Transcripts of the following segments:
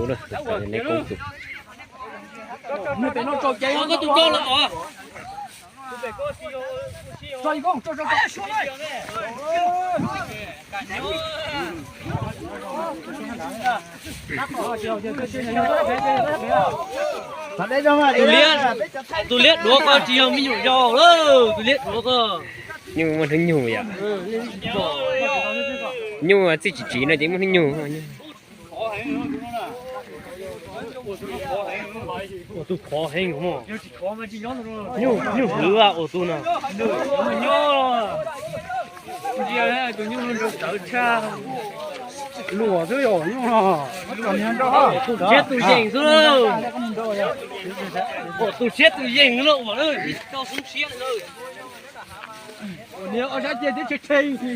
Neb koob tus. Koj tus rau lawm os. Tus liab, tus liab duav koj tsis yog me nyuam yaus lawm, tus liab duav koj. Nyuj muaj hnub nyoog yom. Nyuj txij tsis tsiv no ces muaj hnub nyoog. Ua tus khov heev, nyuj hwv ua tus no. Tus nyuj luaj tawv tshaj. Luam xwb yog nyuj no. Tus tshiab tus yees xwb. Ua tus tshiab tus yees lawm ua lawm. Niag ob sab cia tib tshee tshee.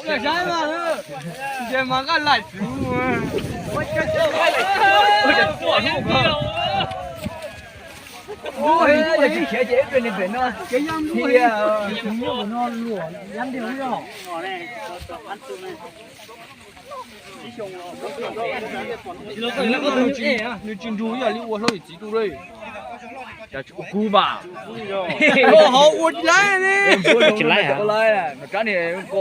Saib mas, ces mas nqaj laim tsuv. Ua tsis khiav ces ib pliag niag pem no. Kev yaj muaj, tus nyuj pem no luam yab ntiag lub zog. Nws tsis nrug ib yam li ua hlob yim txiv tu li. Cas tsis ua kub mas. Ho ua tsis laib li. Tsis laib hos. Rab niag ko.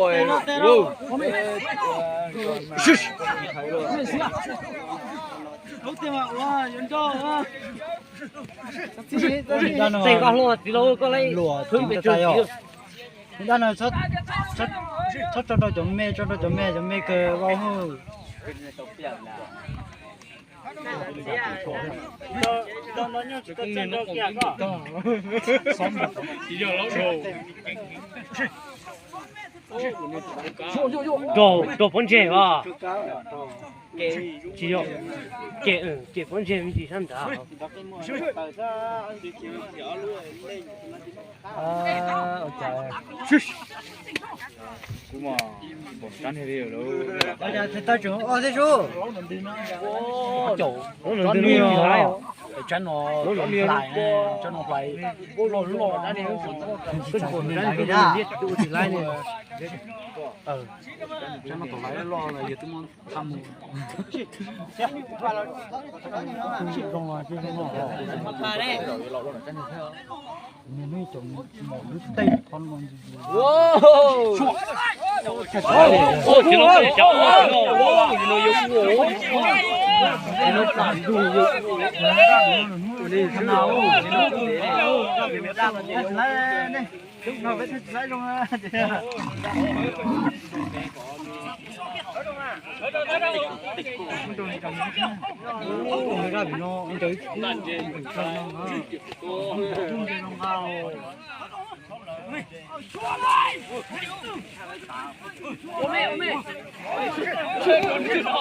Txij koj hlub txiv laus koj lawm. Luam txiv tas yog. Dab no txhob tso rau cov me, tso rau cov me, cov me kawg vau hwj. Raug, raug pob ntseg os. Tsis yog, cem, cem pob ntseg me ntsis sab nrad. Tseem ob thiab su. Tseem no hlais, tseem no hlais. Tseem no hlais loj loj yog twb muab tha mus. Zoo los zoo no. Niag hnub ib co mus lub tej qhov no.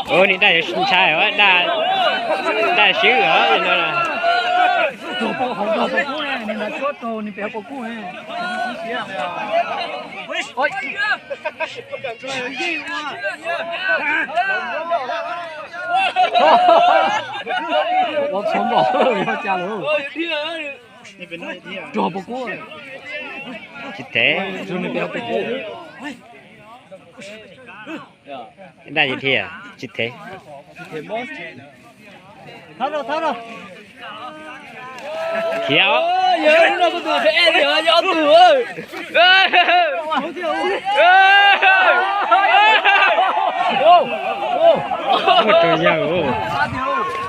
Ua niam daj yuav ntshai os, daj, daj swb os no. Ua txhuav npaum li cas lawm. Rog puas kub? Tsis thev. Daj thiaj tsis thev. Khiav os. Ua rau yawg os.